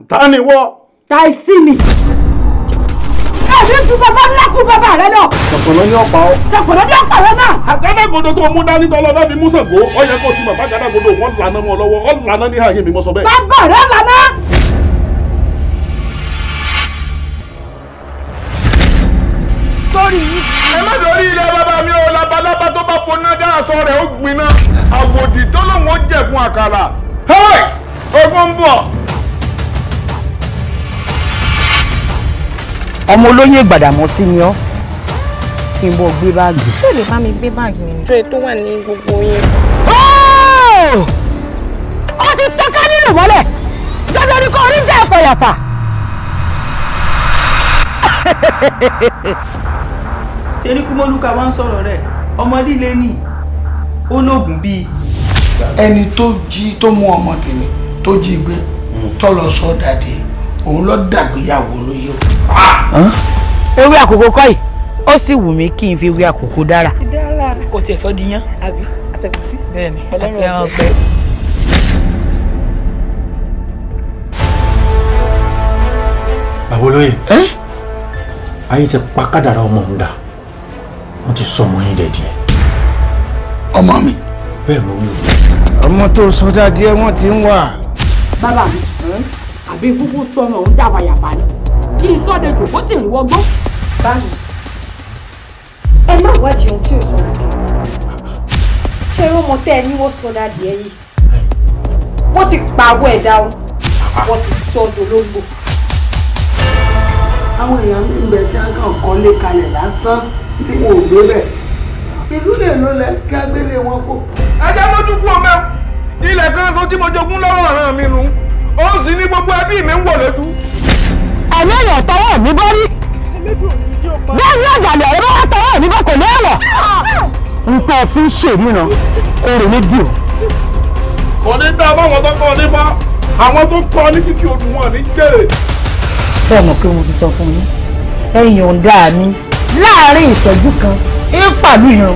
Ta ni wọ́. Tàìsí mi. Ẹ̀mí ju bàbá ńlá kú bàbá rẹ lọ. Ṣọ̀pọ̀nà ní ọ̀pá ọ. Ṣọ̀pọ̀nà ní ọ̀pá rẹ náà. Àgádágodo tó mú dání tọ́lọ́ bá fi mú Ṣàngó, ó yẹ kó o ti bàbá àgádágodo wọn lànà mọ́ lọ́wọ́, ó lànà ní ààyè mi mọ́ sọ bẹ́ẹ̀. Bàbá rẹ lànà. Sórí yìí. Ẹ má lórí ilẹ̀ bàbá mi ò labalábá tó bá foná dá aṣọ rẹ̀ ó gbiná. Àwòdì tó lóun ó jẹ fún àkàrà. Ogun ń bọ̀. Ọmọ olóyè Gbàdàmọ́sí ni ọ́, kí n bọ́ gbé báàgì. Ṣé o lè bá mi gbé báàgì mi? Ṣé tó wà ní gbogbo yín? Ó ti tọ́ka nínú mọ́lẹ̀, dandan ni kò rí jẹ́ ẹ̀fọ̀yàfà. Ṣé ní Kúmọ́lúkà wá ń sọ̀rọ̀ rẹ̀? Ọmọ líle ni, ó lóògùn bíi. Ẹni tó jí tó mú ọmọ tèmi tó jí gbé tó lọ sọ dàdí òun lọ dàgbéyàwó lóye o. Ewé àkókò kọ́ yìí, ó sì wù mí kí n fi ewé àkókò dára. Kò tiẹ̀ sọ di yán. Àbí àtẹ̀gúsí. Bẹ́ẹ̀ni, àtẹ̀ràn ọ̀gbẹ́. Bàbá olóyè, ayé ti pa kádàrá ọmọ òun dà, wọ́n ti sọ ọmọ yín dẹ̀ díẹ̀. Ọmọ mi. Bẹ́ẹ̀ mo wí o. Ọmọ tó sọ dáadé wọ́n ti ń wà. Bàbá mi, àbí kúkú sọnù òun dàbàyàbà ni kí n sọ́dẹ̀ jù kó sì rí wọgbó. Báyìí, ẹ má wádìí ohun tí ò sọ lókè. Ṣé irú ọmọ tẹ́ ẹ ní wọ́n sọ dáadé ẹ yìí? Wọ́n ti pàwọ́ ẹ̀dá o, wọ́n ti sọ dolóńgbò. Àwọn èèyàn ní ìgbẹ́ tí wọ́n kàn kọ́lé kalẹ̀ lásán tí wọn ò gbé bẹ̀. Ìlú lè ló lẹ kí agbélé wọn kó. Ẹ jẹ́ mójú kú ọmọ ilẹ̀ kan sọ tí mo jogún lọ́wọ́ ọ̀ràn mi nù. Ó sì ní gbogbo ẹbí mi ń wò lójú. Ẹ̀mí èèyàn tọwọ́ mi bọ́ rí. Bẹ́ẹ̀ ni ọ̀jàlẹ̀ ọ̀rẹ́ bá wá tọwọ́ mi bọ́ kò léèwọ̀. N tọ́ fún ṣèríran, orò mi bì ó. Kò ní dá báwọn tó kọ́ nípa, àwọn tó kọ́ ní kíkí odù wọn ní jèrè. Ṣé ẹ mọ̀ pé mo ti sọ fún yín? Ẹ yọ̀ǹda mi láàárín ìṣẹ́jú kan, ń pàlú ìran.